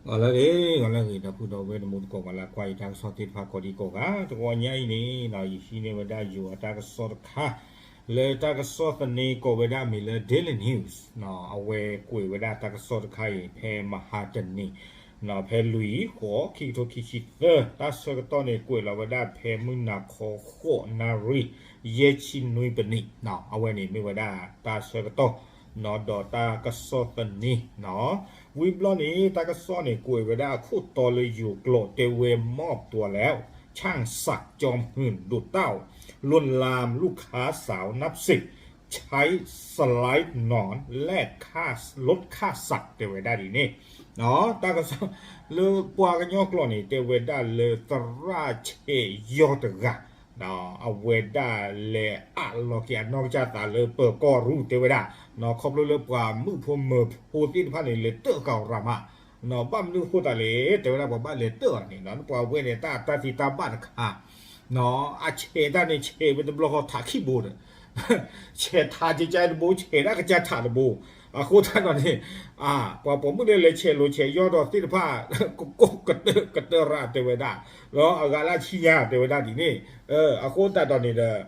ဂီၤလၢအဂ့ၤ ဂီၤလၢအဂ့ၤ ဒီပုၢ်ဒီဝဲၢ်တံၤသကိး ပှၤလၢကွၢ်ယတၢ်ကစီၣ်သ့ၣ်တဖၣ်ကိးဒံကိးဂၤ တဂီၤညါအံၤန့ၣ် ယဟံးန့ၢ်ဝဲဒၣ်ယိၤအတၢ်ကစီၣ်တခါ လၢတၢ်ကစီၣ်သန့ကိးဝဲဒၣ်အမံၤလၢ Daily News အဝဲကွဲးဝဲဒၣ်တၢ်ကစီၣ်တခါအံၤ ဖဲမဟါတနံၤ ဖဲလွံၢ် ဃိး ခံကထိခံဆံသၢ တၢ်ဆၢကတီၢ်န့ၣ် ကွဲးလီၤဝဲဒၣ်ဖဲမုၢ်နၤခီ ဃိးနၣ်ရံၣ် ယဲၢ်ဆံနွံပနံး အဝဲန့ၣ်မ့ၢ်ဝဲဒၣ်တၢ်ဆၢကတီၢ် ဒီးတၢ်ကစီၣ်သန့ ဝံၤဘျီန့ၣ် တၢ်ကစီၣ်န့ၣ် ကွဲးဝဲဒၣ်အခိၣ်တီလၢယိၤကျိာ် တဲဝဲ มอบตัวแล้ว ช่างศักดิ์จอมหื่นดุเต้า ลวนลามลูกค้าสาวนับสิบ ใช้สไลด์นอนแลกค่าลดค่าสัก တဲဝဲဒၣ်ဒ်န့ၣ် တၢ်ကစီၣ်လၢပှၤကညီကျိာ်န့ၣ် တဲဝဲဒၣ်လၢသရၣ်ဆဲးယီၢ်တဂၤ အဝဲဒၣ်လဲၤအးလီၤက့ၤအနီၢ်ကစၢ်သးလၢပၢၤကီၢ်ရူၢ် တဲဝဲဒၣ် ခီဖျိလၢပှၤမုၣ်ဖိမၢၤဖိသ့ၣ်တဖၣ်န့ၣ် လဲၤတၢၣ်ကီၤရၤမး ဘၣ်မနုၤအဃိသတးလဲၣ် တဲဝဲဒၣ်ပှၤဘၣ်လဲၤတၢၣ်အီၤန့ၣ် ပှၤဝဲန့ၣ် တၢ်တၢ်သ့တၢ်ဘၣ်တခါ အဆဲးတၢ်န့ၣ် ဆဲးဝဲတဘျီဃီထးခံဘိဒီး ဆဲးထးကကါတဘိ ဆဲးဒၣ်ကစၢ်ထးတဘိ အဃိသတးဒီးန့ၣ် ပှၤပိာ်မုၣ်လၢလဲၤဆဲးလိၤဆဲးယီၢ်ဒီးသ့ၣ်တဖၣ် ကကိးကတၢၢ်ကတၢၢ်ရၣ်တဲဝဲဒၣ် ဒီးအဂၤလၢဆံညါတဲဝဲဒၣ်ဒ်န့ၣ် အဃိသတးဒီးန့ၣ်ဒီး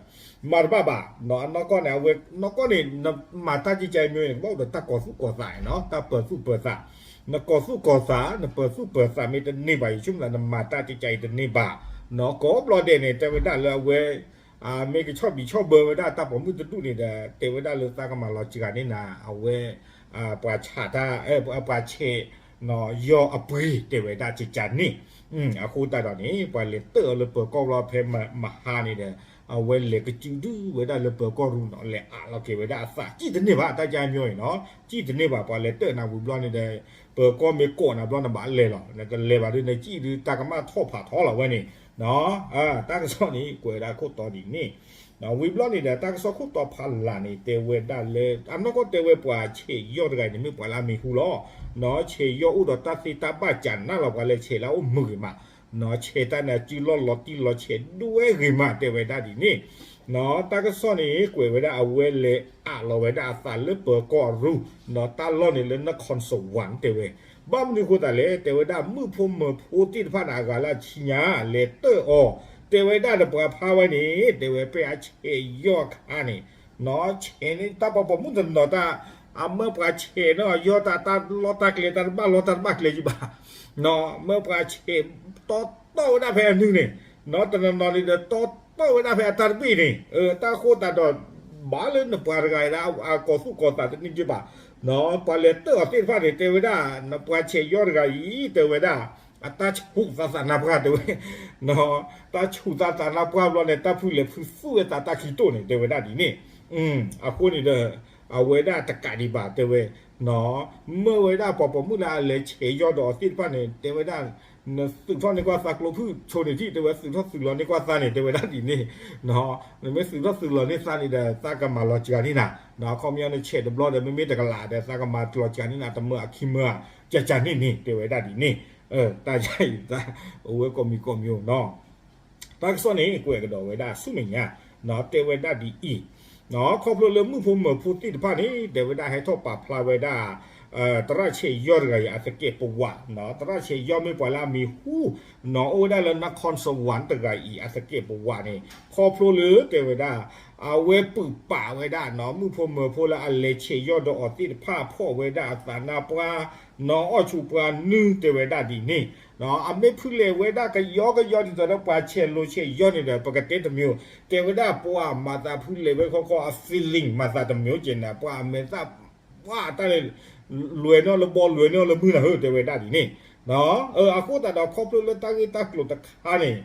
မၤတဘၣ်ဘၣ် အနီၢ်ကီၢ်န့ၣ် အဝဲနီၢ်ကီၢ်န့ၣ် နမၤတၢ်ကကါမ့ၢ်န့ၣ် ကဘၣ်အိၣ်ဒီးတၢ်ကီၤသူၣ်ကီၤသးနီၤ တၢ်ပၢၤသူၣ်ပၢၤသး နကီၤသူၣ်ကီၤသး နပၢၤသူၣ်ပၢၤသးမ့ၢ်တန့ၢ်ဘၣ် ယဆိကမိၣ်နမၤတၢ်ကကါအံၤတန့ၢ်ဘၣ် ကိးဘျီဒဲးန့ၣ် တဲဝဲဒၣ်လၢအဝဲ မ့ၢ်ကဆီၣ်ဘံးဆီၣ်ဘၢဝဲဒၣ်တၢ်ပိာ်မုၣ်တဒူၣ်န့ၣ်ဒီး တဲဝဲဒၣ်လၢသးကမၤလီၤစှၤန့ၢ်နၤ အဝဲ ပှၤဆးတၢ် ပှၤဆဲး ယီၢ်အပှ့ၤတဲဝဲဒၣ်ကကါန့ၣ် အဃိသတးဒီးန့ၣ် ပှၤလဲၤတၢၣ်အီၤလၢပၢၤကီၢ်ဘျီဖဲမဟါန့ၣ်ဒီး အဝဲလဲၤကစုဒုဝဲဒၣ်လၢပၢၤကီၢ်ရူၢ်နီၤ လဲၤအးလီၤက့ၤဝဲဒၣ်အသး ကံၣ်တန့ၢ်ဘၣ် တၢ်ကါမ့ၢ်အံၤနီၤ ကံၣ်တန့ၢ်ဘၣ် ပှၤလဲၤတၢၣ်နၤဝံၤဘျီန့ၣ်ဒီး ပၢၤကီၢ်မ့ၢ်ကိးနၤဘျီနဘၣ်လဲၤလီၤ နတလဲၤဘၣ်ဒ်နကံၣ်ဒုးတၢ်ကမၣ်ထီၣ်ဖးထီလီၤဝဲန့ၣ် တၢ်ကစီၣ်န့ၣ် ကွဲးဝဲဒၣ်ခိၣ်တီဒ်န့ၣ် ဝံၤဘျီန့ၣ်ဒီး တၢ်ကစီၣ်ခိၣ်တီဖးလၢ်န့ၣ် တဲဝဲဒၣ်လၢ အနီၢ်ကီၢ်တဲဝဲပှၤဆဲးယီၢ်တဂၤအံၤန့ၣ် မ့ၢ်ပှၤလၢအမံၤဟူလီၤ ဆဲးယီၢ်အိၣ်ဒီးတၢ်သ့တၢ်ဘၣ်ကနၣ်လီၤ ပှၤလဲၤဆဲးလၢအအိၣ်မုာ်ဂ့ၤမး ဆဲးတၢ်န့ၣ် အစုလီၢ်လီၤတံၢ်လီၤဆဲးဒိၣ်ဝဲဂ့ၤမး တဲဝဲဒၣ်ဒ်န့ၣ် တၢ်ကစီၣ်န့ၣ် ကွဲးဝဲဒၣ်အဝဲလဲၤအးလီၤဝဲဒၣ်အသးလၢပၢၤကီၢ်အရူၢ် တၢ်လီၢ်န့ၣ်လၢ နခီၣ်စဝၣ် တဲဝဲ ဘၣ်မနုၤအဃိသတးလဲၣ် တဲဝဲဒၣ်မုၣ်ဖိမၢၤဖိသ့ၣ်တဖၣ်န့ၣ် အဂၤလၢအဆံညါ လဲၤတၢၣ်အီၤ တဲဝဲဒၣ်ဒီးပှၤဖါဝဲန့ၣ် တဲဝဲဖဲအဆဲးယီၢ်အခါန့ၣ် ဆဲးန့ၣ်တၢ်ပှၤပိာ်မုၣ်တနီၤတၢ် အမၢပှၤဆဲးန့ၣ် ယီၢ်တၢ်တၢ်လီၢ်တၢ်ကျဲ တၢ်တဘၣ်လီၢ်တၢ်တဘၣ်ကျဲယံၤဘၣ် မၢပှၤဆဲးတီတီဝဲဒၣ်ဖဲအနုၢ်န့ၣ် တနီၤနီၤန့ၣ်ဒီး တီတီဝဲဒၣ်ဖဲအတၢ်တဘ့ၣ်န့ၣ် တၢ်ဃိသတးဒီး ဘၣ်လၢနပှၤတဂၤအံၤဒၣ် အကီၤသူၣ်ကီၤသးတန့ၢ်က့ဘၣ် ပှၤလဲၤတၢၣ်အီၤသ့ၣ်တဖၣ်န့ၣ် တဲဝဲဒၣ် နပှၤဆဲးယီၢ်တဂၤအံၤ တဲဝဲဒၣ် အတၢ်ဆူးသးသးနါပှၢ်တဲဝဲ တၢ်ဆူးသးသးနါပှၢ်ဘျီန့ၣ် တၢ်ဖုလဲၤဖုသူၣ်ဝဲသးတၢ်ခံတိၢ်န့ၣ် တဲဝဲဒၣ်ဒ်န့ၣ် အဃိန့ၣ်ဒီး အဝဲဒၣ်တကးဒံးဘၣ်တဲဝဲ မၢဝဲဒၣ်ပှၤပိာ်မုၣ်လၢအလဲၤဆဲးယီၢ်ဒီးအီၤသ့ၣ်တဖၣ်န့ၣ် တဲဝဲဒၣ် နသုးထီၣ်န့ၢ်ကွၢ်သးကျိဖုၣ်ဆိန့ၣ်ထံၣ် တဲဝဲ သုးထီၣ်သုးလီၤန့ၢ်ကွၢ်သးန့ၣ် တဲဝဲဒၣ်ဒ်န့ၣ် နမ့ၢ်သုးထီၣ်သုးလီၤန့ၢ်သးန့ၣ်ဒီး သးကမၤလီၤစှၤန့ၢ်နၤ ခီပညီနဆဲးတဘျီဒီး မ့မ့ၢ်တကလးဒီး သးကမၤလီၤစှၤန့ၢ်နၤ တမၢအခံမၢ ကကန့ၣ်န့ၣ် တဲဝဲဒၣ်ဒ်န့ၣ် တၢ်ယါအံၤ အိၣ်ဝဲကိးမံၤကိးမံၤနီၤ တၢ်ကစီၣ်န့ၣ် ကွဲးကဒီးဝဲဒၣ်ဆူမဲာ်ညါ တဲဝဲဒၣ်ဒ်အံၤ ခီဖျိလၢမုၣ်ဖိမၢၤဖိသ့ၣ်တဖၣ်န့ၣ် တဲဝဲဒၣ်ဟဲထီၣ်ပာ်ဖျါဝဲဒၣ် သရၣ်ဆဲးယီၢ်တဂၤအံၤအသကဲးပဝး သရၣ်ဆဲးယီၢ်မ့ၢ်ပှၤလၢအမံၤဟူ အိၣ်ဝဲဒၣ်လၢနခီၣ်စဝၣ်တဂၤအံၤအသကဲးပဝးန့ၣ် ခီဖျိလၢတဲဝဲဒၣ် အဝဲပုၢ်ပာ်ဝဲဒၣ် မုၣ်ဖိမၢၤဖိလၢအလဲၤဆဲးယီၢ်ဒီးအီၤသ့ၣ်တဖၣ်ဖီၣ်ဝဲဒၣ်အသးနါပှၢ် နီၢ်အီၣ်ဆူၣ်ပှၤနုၢ်တဲဝဲဒၣ်ဒ်န့ၣ် အမ့ၢ်ဖုလဲၤဝဲဒၣ်ကယီကယီဒ်သိးဒီးပှၤဆဲးလိၤဆဲးယီၢ်န့ၣ်ဒီး ပကတဲတမံၤ တဲဝဲဒၣ်ပှၤမၤသးဖုလဲၤဝဲခီခီအ feeling မၤသးတမံၤကဲန့ၣ် ပှၤအမဲာ်သၣ် ပှၤတၢ်လဲၤ လွဲၤန့ၢ်လၢဘီလွဲၤန့ၢ်လၢမုၢ်နၤဧၢ တဲဝဲဒၣ်ဒ်န့ၣ် အဃိသတးဒီးခီဖျိလၢတၢ်ဂ့ၢ်တၢ်ကျိၤတခါန့ၣ်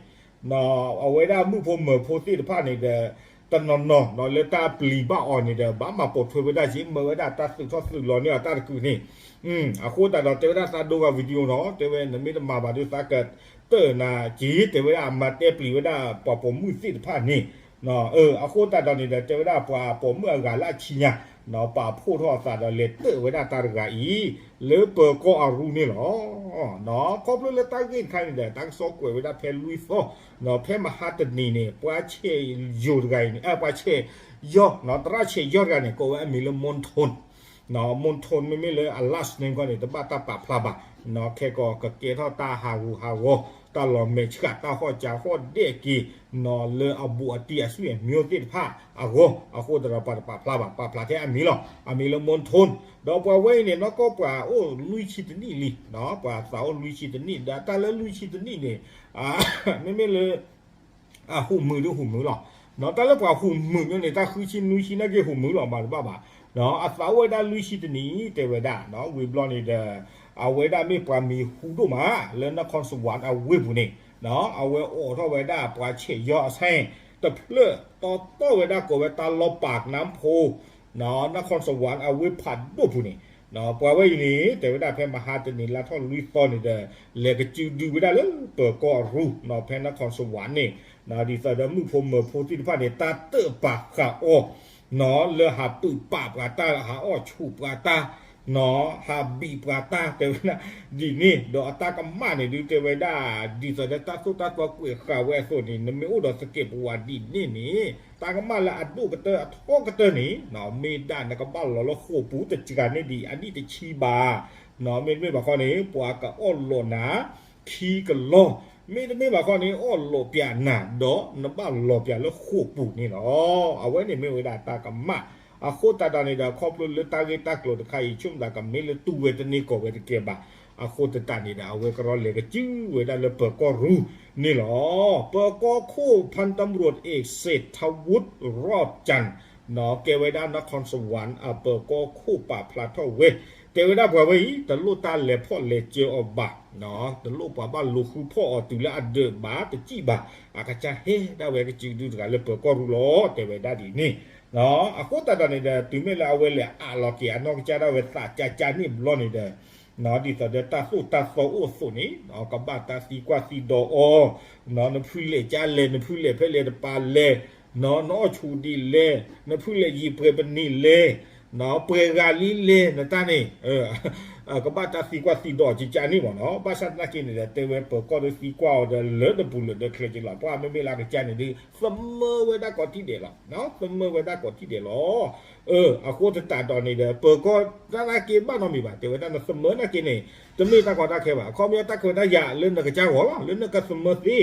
အဝဲဒၣ်မုၣ်ဖိမၢၤဖိသ့ၣ်တဖၣ်န့ၣ်ဒီး တနီၤနီၤလၢတၢ်ပျံၤဘၣ်အီၤန့ၣ်ဒီး ဘၣ်မၤပိာ်ထွဲဝဲဒၣ်က့ မၢဝဲဒၣ်တၢ်သုးထီၣ်သုးလီၤန့ၢ်အတၢ်တကုာ်န့ၣ် အဃိသတးဒီးတဲဝဲဒၣ်သးဒိဂၤ video နီၤ တဲဝဲနမ့ၢ်တမၤဘၣ်ဒီးသးကတၢၢ်နၤက့ တဲဝဲဒၣ်အမၤတဲပျံၤဝဲဒၣ်ပှၤပိာ်မုၣ်သ့ၣ်တဖၣ်န့ၣ် အဃိသတးဒီးန့ၣ်ဒီး တဲဝဲဒၣ်ပှၤပိာ်မုၣ်အဂၤလၢအဆံညါ ပာ်ဖှိၣ်ထီၣ်အသးဒီးလဲၤတၢၣ်ဝဲဒၣ်တၢ်တဂၤအံၤ လၢပၢၤကီၢ်အရူၢ်န့ၣ်လီၤ. ခီဖျိလၢတၢ်ဂ့ၢ်တခါန့ၣ်ဒီး တၢ်ကစီၣ်ကွဲးဝဲဒၣ်ဖဲလွံၢ်သီ ဖဲမဟါတနံၤန့ၣ် ပှၤဆဲးယီၢ်တဂၤအံၤန့ၣ် ပှၤဆဲးယီၢ် သရၣ်ဆဲးယီၢ်တဂၤန့ၣ် ကိးဝဲအမံၤလၢ မွန်ထွန် မွန်ထွန် မ့မ့ၢ်လၢအ last name ခီန့ၣ် တဘၣ်တၢ်ပာ်ဖျါဘၣ် ခဲကီးကကဲထီၣ်တၢ်ဟးဂူာ်ဟးဂီၤ တၢ်လီၤမဲာ်ဆှး တၢ်ဟီၣ်ကၠးဟီၣ်ဒဲၣ်က့ၤ နီၢ်လၢအဘူးအတံၢ်အဆွေမျိုးသ့ၣ်တဖၣ်အဂီၢ် အဃိသတးဒီး ပှၤတပာ်ဖျါဘၣ် ပာ်ဖျါထဲအမံၤလီၤ. အမံၤလၢ Moon Tun ဒီးပှၤဝဲအံၤန့ၣ် နီၢ်ကီၢ်ပှၤအိၣ်လွံၢ်ဆံတနံၣ်လံ, ပှၤသးအိၣ်လွံၢ်ဆံတနံၣ် ဒီးတၢ်လၢလွံၢ်ဆံတနံၣ်န့ၣ် မ့မ့ၢ်လၢ အဟူးမုာ်ဒုးဟူးမုာ်လီၤ. တၢ်လၢပှၤဟူးမုာ်မ့ၢ်န့ၣ် တၢ်ဃုဆံနွံဆံနာ်က့ဟူးမုာ်လီၤ မၤတဘၣ်ဘၣ်. အသးအိၣ်ဝဲဒၣ်လွံၢ်ဆံတနံၣ် တဲဝဲဒၣ် ဝံၤဘျီန့ၣ်ဒီး အဝဲဒၣ်မ့ၢ်ပှၤမံၤဟူဒိၣ်မး လၢ Nakhon Sawan အဝ့ၢ်ပူၤန့ၣ် အဝဲအိးထီၣ်ဝဲဒၣ်ပှၤဆဲးယီၤအဆဲ တဖျၢၣ်တီတီဝဲဒၣ်ကိးဝဲတၢ်လီၢ်ပာ်နါဖိ Nakhon Sawan အဝ့ၢ်ဖးဒိၣ်ပူၤန့ၣ် ပှၤဝဲအံၤန့ၣ် တဲဝဲဒၣ်ဖဲမဟါတနံၤလါထီၣ်လွံၢ်သီန့ၣ်ဒီး လဲၤကစုဒုဝဲဒၣ်လၢပၢၤကီၢ်ရူၢ် ဖဲ Nakhon Sawan န့ၣ် ဒ်သိးဒီးမုၣ်ဖိမၢၤဖိသ့ၣ်တဖၣ်န့ၣ် တၢ်တၢၣ်ပာ်ဃာ်အီၤ လၢဟးပုာ်ပာ်ပှၤတၢ် ဟးအီၣ်ဆူးပှၤတၢ် ဟးဘံးပှၤတၢ် တဲဝဲဒၣ်ဒ်န့ၣ် ဒီးအတၢ်ကမၣ်န့ၣ်ဒုးတဲဝဲဒၣ် ဒ်သိးဒီးတၢ်သိၣ်တၢ်သီကွဲးဃာ်ဝဲအသိးန့ၣ် နမ့ၢ်အိၣ်ဒီးသကဲးပဝးဒ်န့ၣ်န့ၣ် တၢ်ကမၣ်လၢအဒိၣ်ကတၢၢ်အထီကတၢၢ်န့ၣ် မ့ၢ်ဒၣ်နကဘၣ်လီၤလၢဃိာ်ပူၤတစှၤန့ၢ်ဒံးအနံၣ်တဆံဘၣ် မ့တမ့ၢ်ဘၣ်ခီန့ၣ် ပှၤကအီၣ်လိးနၤ ခံကလီၢ် မ့တမ့ၢ်ဘၣ်ခီန့ၣ် အီၣ်လိးပၠးနၤ ဒီးနဘၣ်လီၤပၠးလၢဃိာ်ပူၤန့ၣ်လီၤ. အဝဲန့ၣ်မ့ၢ်ဝဲဒၣ်တၢ်ကမၣ် အဃိသတးဒီးန့ၣ်ဒီး ခီဖျိလၢတၢ်ဂ့ၢ်တၢ်ကျိၤတခါအံၤ ဆိကမိၣ်သးကမ့ၢ်လၢတူၢ်ဝဲတန့ၢ်ကီၢ်ဝဲတကဲဘၣ် အဃိသတးန့ၣ်ဒီး အဝဲကရီလဲၤကစုဝဲဒၣ်လၢပၢၤကီၢ်ရူၢ်န့ၣ်လီၤ. ပၢၤကီၢ်ခိၣ် พันตำรวจเอกเศรษฐวุฒิ รอดจันทร์ ကဲဝဲဒၣ် Nakhon Sawan အပၢၤကီၢ်ခိၣ်ပာ်ဖျါထီၣ်ဝဲ တဲဝဲဒၣ်ပှၤဝဲအံၤ တလိၣ်တၢ်လဲၤဖီၣ်လဲၤစၢအီၤဘၣ် တလိၣ်ပှၤဘၣ်လူၤဃုဖီၣ်အီၤတုၤလၢအဒၢးဘၣ်တစံၣ်ဘၣ် အကစၢ်ဟဲဒၣ်ဝဲကစုဒုတဂၤလၢပၢၤကီၢ်ရူၢ်လီၤ တဲဝဲဒၣ်ဒ်န့ၣ် အဃိသတးဒီးန့ၣ်ဒီး တုၤမ့ၢ်လၢအဝဲလဲၤအးလီၤက့ၤအနီၢ်ကစၢ်ဒၣ်ဝဲသးကၠၢကၠၢန့ၣ်ဘျီန့ၣ်ဒီး ဒ်သိးဒီးတၢ်သိၣ်တၢ်သီအိၣ်အသိးန့ၣ် ကဘၣ်တၢ်သံကွၢ်သံဒိးအီၤ နဖုလဲၣ်ကၠါလဲၣ် နဖုလဲၣ်ဖဲလဲၣ်တပၤလဲၣ် နအီၣ်ဆူၣ်ဒ်လဲၣ် နဖုလဲၣ်ယံာ်ပှဲၤပနံာ်လဲၣ် ပှဲၤဂၤလံလဲၣ် နတၢ်န့ၣ် ကဘၣ်တၢ်သံကွၢ်သံဒိးကၠၢကၠၢန့ၣ်မ့ၢ်နီၤ ဘၣ်ဆၣ်သနာ်က့န့ၣ်ဒီး တဲဝဲပၢၤကီၢ်ဒီးသံကွၢ်အီၤဒီးလၢတပူၤလၢတချၢက့ၤလီၤ ပှၤမ့မ့ၢ်လၢအကစၢ်န့ၣ်ဒီး သမၢဝဲဒၣ်ကိးထံၣ်ဒဲးလီၤ သမၢဝဲဒၣ်ကိးထံၣ်ဒဲးလီၤ အဃိသတးဒီးန့ၣ်ဒီး ပၢၤကီၢ်တၢ်နာ်က့ဘၣ်နီတမံၤဘၣ် တဲဝဲဒၣ်နသမၢနာ်က့န့ၣ် တမ့ၢ်တၢ်ကီတၢ်ခဲဘၣ် အခီပညီတၢ်ခွဲးတၢ်ယာ်လၢနကစၢ်ဂီၢ်လီၤ လၢနကသမၢသ့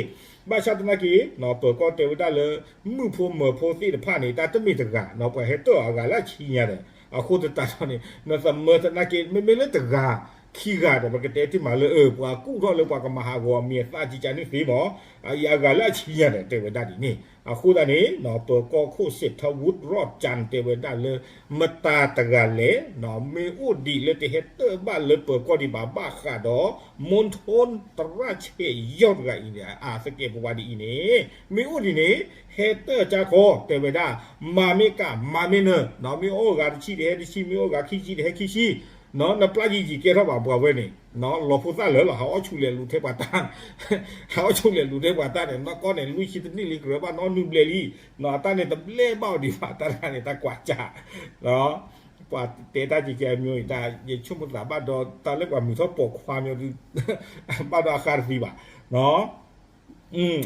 ဘၣ်ဆၣ်သနာ်က့ ပၢၤကီၢ်တဲဝဲဒၣ်လၢ မုၣ်ဖိမၢၤဖိသ့ၣ်တဖၣ်န့ၣ် တၢ်တမ့ၢ်တဂၤ ပှၤဟဲတၢၣ်အဂၤလၢအဆံညါဒီး အဃိသတးဒီးန့ၣ် နသမၢသနာ်က့ မ့မ့ၢ်လၢတဂၤ ခံဂၤဒီး ပကတဲတ့ၢ်မးလၢ ပှၤကူၣ်ထီၣ်လၢပှၤကမၤဟးဂီၤအမံၤအသၣ်ကၠၢကၠၢန့ၣ်သ့မး အအံၤအဂၤလၢအဆံညါဒီး တဲဝဲဒၣ်ဒ်န့ၣ် အဃိသတးန့ၣ် ပၢၤကီၢ်ခိၣ် เศรษฐวุฒิ รอดจันทร์ တဲဝဲဒၣ်လၢ မတၤတဂၤလဲၣ် မ့ၢ်အိၣ်ဒံးလၢတဟဲတၢၣ်ဘၣ်လၢပၢၤကီၢ်ဒံးဘၣ် ဘၣ်ဃးဒီး မူထူၣ်သရၣ်ဆဲးယီၢ်တဂၤအံၤန့ၣ် အသကဲးပဝးဒ်အံၤန့ၣ် မ့ၢ်အိၣ်ဒ်န့ၣ် ဟဲတၢၣ်ကၠါခီ တဲဝဲဒၣ် မၤမ့ၢ်ကၣ် မၤမ့ၢ်နၢၤ မ့ၢ်အိၣ်ဂၤတဆံတဟဲတဆံ မ့ၢ်အိၣ်ဂၤခံဆံတဟဲခံဆံ နပျၢ်ယံာ်ယံာ်ကဲထီၣ်ဘၣ်ပှၤဝဲန့ၣ် လီၤဖိသၣ်လၢာ်လီၤ ဟးအီၣ်ဆူၣ်လဲၤလူၤထဲပှၤတၢ် ဟးအီၣ်ဆူၣ်လဲၤလူၤထဲပှၤတၢ်န့ၣ် နီၢ်ကီၢ်န့ၣ် လွံၢ်ဆံတနံၣ်လံ ကရၢဘၣ်နီၢ်နုၢ်ဘျဲၣ်လံ အတၢ်န့ၣ်တဘျဲၣ်ဘၣ်အီၤဒံးဘၣ် တၢ်တခါန့ၣ် တၢ်ကွၢ်စၢ် ပှၤတဲတၢ်ကဲကဲအမျိုးအံၤ တၢ်ယဆိကမိၣ်သးဘၣ်ဒီး တၢ်လၢပှၤမုာ်ထီၣ်ပိာ်ခွါမျိုးဒုး ဘၣ်ဒီးအဃါတသံဘၣ်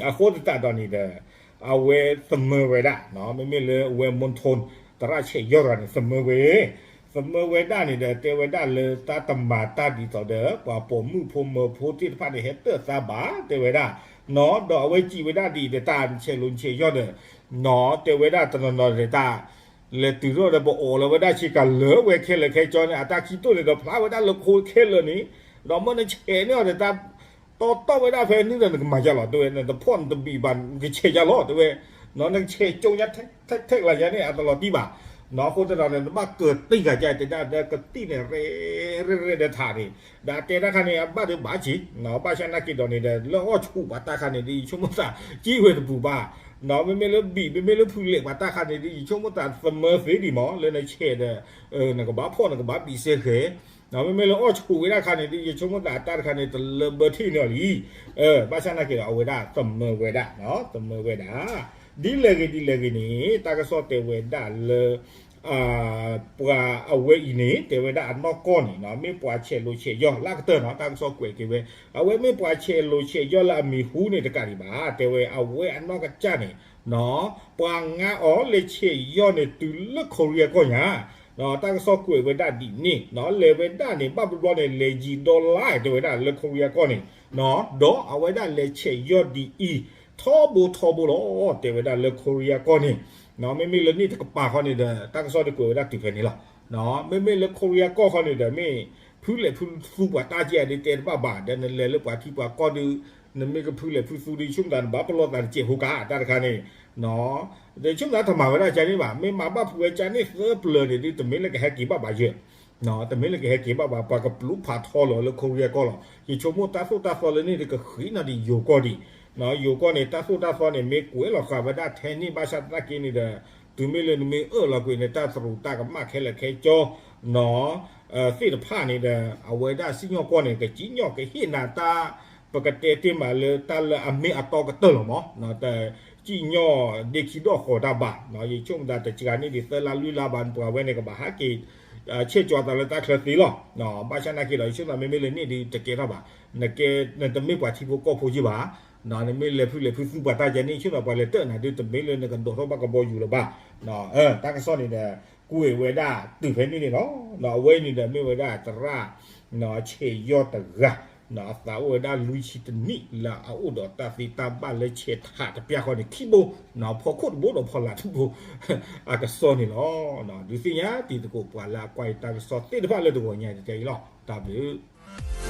အဃိသတးဒီးန့ၣ်ဒီး အဝဲသမၢဝဲဒၣ် မ့မ့ၢ်လၢအဝဲ မူထူၣ် သရၣ်ဆဲးယီၢ်တဂၤန့ၣ် သမၢဝဲ သမၢဝဲဒၣ်န့ၣ်ဒီး တဲဝဲဒၣ်လၢတၢ်တမၤတၢ်ဒ်သိးဒီး ပှၤပိာ်မုၣ်ဖိမၢၤဖိသ့ၣ်တဖၣ်န့ၣ် ဟဲတၢၣ်သါဘၣ် တဲဝဲဒၣ် ဒီးအဝဲစံးဝဲဒၣ်ဒ်အံၤဒီး တၢ်ဆဲးလိၤဆဲးယီၢ်ဒီး တဲဝဲဒၣ်တနီၤနီၤဒီးတၢ် လဲၤတုၤထီၣ်ဒီးပအိးလီၤဝဲဒၣ်ဆ့ကၤလၢာ်ဝဲခဲလၢာ်ခဲဆ့န့ၣ် အတၢ်ခံတိၢ်န့ၣ်ဒီးဖျါဝဲဒၣ်လၢခိခဲလၢာ်န့ၣ် ဒီးမ့ၢ်နဆဲးန့ၢ်အီၤဒီးတၢ် တီတီဝဲဒၣ်ဖဲန့ၣ်ဒီးနကမၤယါလီၤ တဲဝဲ နတဖီၣ်နတဘံၣ်ဘၣ် နကဆဲးယါလီၤ တဲဝဲ နကဆဲးကၠိညါထဲထဲကျါယါန့ၣ် အတလီၤတံၢ်ဘၣ် အဃိသတးဒီးန့ၣ် နဘၣ်ကတံၢ်ဂၤကါတဲဒၣ်ဒီးကတံၢ်န့ၣ် ရဲရဲရဲဒီးထးန့ၣ် ဒီးတဲတၢ်ခါန့ၣ် အဘၣ်ဒီးဘၣ်က့ၤ ဘၣ်ဆၣ်နာ်က့ဒီးန့ၣ်ဒီး လၢအီၣ်ဆူၣ်ပှၤတၢ်ခါန့ၣ်ဒီး ယဆိကမိၣ်သး ကံၣ်ဝဲတပူၤဘၣ် မ့မ့ၢ်လၢဘံၣ် မ့မ့ၢ်လၢဖုလဲးပှၤတၢ်ခါန့ၣ်ဒီး ယဆိကမိၣ်သးသမၢသ့ဒံးမး လၢနဆဲးဒီး နကဘၣ်ဖီၣ်နကဘၣ်ဘံၣ်စဲဃဲၤ မ့မ့ၢ်လၢအီၣ်ဆူၣ်ဝဲဒၣ်ခါန့ၣ်ဒီး ယဆိကမိၣ်သးတၢ်တခါန့ၣ် တလၢဘၢထံၣ်န့ၢ်အီၤလံ ဘၣ်ဆၣ်နာ်က့ဒီး အဝဲဒၣ်သမၢဝဲဒၣ် သမၢဝဲဒၣ် ဒ်လဲၣ်ဂ့ၤဒ်လဲၣ်ဂ့ၤန့ၣ် တၢ်ကစီၣ်တဲဝဲဒၣ်လၢ ပှၤအဝဲအံၤန့ၣ် တဲဝဲဒၣ်အနီၢ်ကီၢ်န့ၣ် မ့ၢ်ပှၤဆဲးလိၤဆဲးယီၢ်လၢအကတၢၢ်နီၤ တၢ်ကစီၣ်ကွဲးက့ၤဝဲ အဝဲမ့ၢ်ပှၤဆဲးလိၤဆဲးယီၢ်လၢအမံၤဟူန့ၣ်တကးဒံးဘၣ် တဲဝဲအဝဲအနီၢ်ကစၢ်န့ၣ် ပှၤငါအီၤလဲၤဆဲးယီၢ်န့ၣ်တုၤလၢ Korea ကီၢ်ညါ တၢ်ကစီၣ်ကွဲးဝဲဒၣ်ဒ်န့ၣ် လဲၤဝဲဒၣ်န့ၣ် ဘၣ်ဘျီဘျီန့ၣ် လဲၤယံာ်ဒီလါ တဲဝဲဒၣ်လၢ Korea ကီၢ်န့ၣ် ဒီးအဝဲဒၣ်လဲၤဆဲးယီၢ်ဒ်အံၤ ထီဘိထီဘိလီၤ တဲဝဲဒၣ်လၢ Korea ကီၢ်န့ၣ် မ့မ့ၢ်လၢန့ၣ်တကပၤဃီန့ၣ်ဒီး တၢ်ကစီၣ်ဒုးကွဲးဝဲဒၣ်တုၤဖဲန့ၣ်လီၤ. မ့မ့ၢ်လၢ Korea ကီၢ်ဃီန့ၣ်ဒီး မ့ၢ်ဖုလဲၤဖုသူပှၤတၢ်ကဲဒ်တဲတဘၣ်ဘၣ် ဒီးနလဲၤလၢပှၤထံပှၤကီၢ်ဒုး နမ့ၢ်ကဖုလဲၤဖုသူဒုး ဆိကမိၣ်သးနဘၣ်ပလီၢ်သးတစဲးဖိကါ တၢ်တခါန့ၣ် ဒီးဆိကမိၣ်သးတမၤဝဲဒၣ်ကန့ၣ်ဘၣ် မ့ၢ်မၤဘၣ်ဖုးဝဲကန့ၣ်သၢပျၢၤန့ၣ်ဒုး တမ့ၢ်လၢကဟဲက့ၤဘၣ်ဘၣ်ယဲၢ် တမ့ၢ်လၢကဟဲက့ၤဘၣ်ဘၣ် ပှၤကပျူၤဖးထီလီၤလၢ Korea ကီၢ်လီၤ. ယဆိကမိၣ်တၢ်သိၣ်တၢ်သီလၢန့ၣ်ဒုးကဃံးနီၣ်ဒံးယိၤကီၢ်ဒံး ယိၤကီၢ်န့ၣ် တၢ်သိၣ်တၢ်သီန့ၣ် မ့ၢ်ကွဲးလီၤဃာ်ဝဲဒၣ်ထဲန့ၣ် ဘၣ်ဆၣ်သနာ်က့န့ၣ်ဒီး တုၤမ့ၢ်လၢနမ့ၢ်အၢၣ်လီၤကွံာ်န့ၣ် တၢ်သရူးတၢ်ကမၣ်ခဲလၢာ်ခဲဆ့ သ့ၣ်တဖၣ်န့ၣ်ဒီး အဝဲဒၣ်စံၣ်ညီၣ်ကွီၢ်န့ၣ် ကစံၣ်ညီၣ်ကဟ့ၣ်နၤတၢ် ပကတဲတ့ၢ်မးလၢတၢ်လၢအမ့ၢ်အတီကတၢၢ်လီၤမး တစံၣ်ညီၣ်ဒ့ခံဒီၣ်ဃီၤတၢ်ဘၣ် ယဆိကမိၣ်သးတစှၤန့ၣ်ဒံးသၢလါလွံၢ်လါဘၣ် ပှၤဝဲန့ၣ်ကဘၣ်ဟးက့ၤ ဆဲးကၠီသးလၢတၢ်ချၢသ့လီၤ. ဘၣ်ဆၣ်သနာ်က့ဒီး ယဆိကမိၣ်သးမ့မ့ၢ်လၢန့ၣ်ဒုးတကဲထီၣ်ဘၣ် နကဲ နတမ့ၢ်ပှၤထံဖိကီၢ်ဖိယဲၢ်ဘၣ် နမ့ၢ်လဲၤဖုလဲၤဖုသူပှၤတၢ်ကဲန့ၣ် ယဆိကမိၣ်သးပှၤလဲၤတၢၢ်နၤဒုး တမ့ၢ်လၢနကဒိးထီၣ်ဘၣ်ကဘီယူၤလၢၤဘၣ် တၢ်ကစီၣ်န့ၣ်ဒီး ကွဲးဝဲဒၣ်တုၤဖဲန့ၣ်န့ၣ်လီၤ. အဝဲအံၤန့ၣ်ဒီးမ့ၢ်ဝဲဒၣ်သရၣ် ဆဲးယီၢ်တဂၤ အသးအိၣ်ဝဲဒၣ်လွံၢ်ဆံတနံၣ်လၢအအိၣ်ဒီးတၢ်သ့တၢ်ဘၣ်လၢဆဲးထးတပျၢ်ဃီန့ၣ် ခံဘိ ဖီခိၣ်တဘိဒီးဖီလာ်တဘိ အကစီၣ်န့ၣ်လီၤ. ဒုးသ့ၣ်ညါတံၤသကိးပှၤလၢအကွၢ်ယတၢ်ကစီၣ်သ့ၣ်တဖၣ်လၢတဂီၤညါတတဲအံၤလီၤ. တၢ်ဘျုး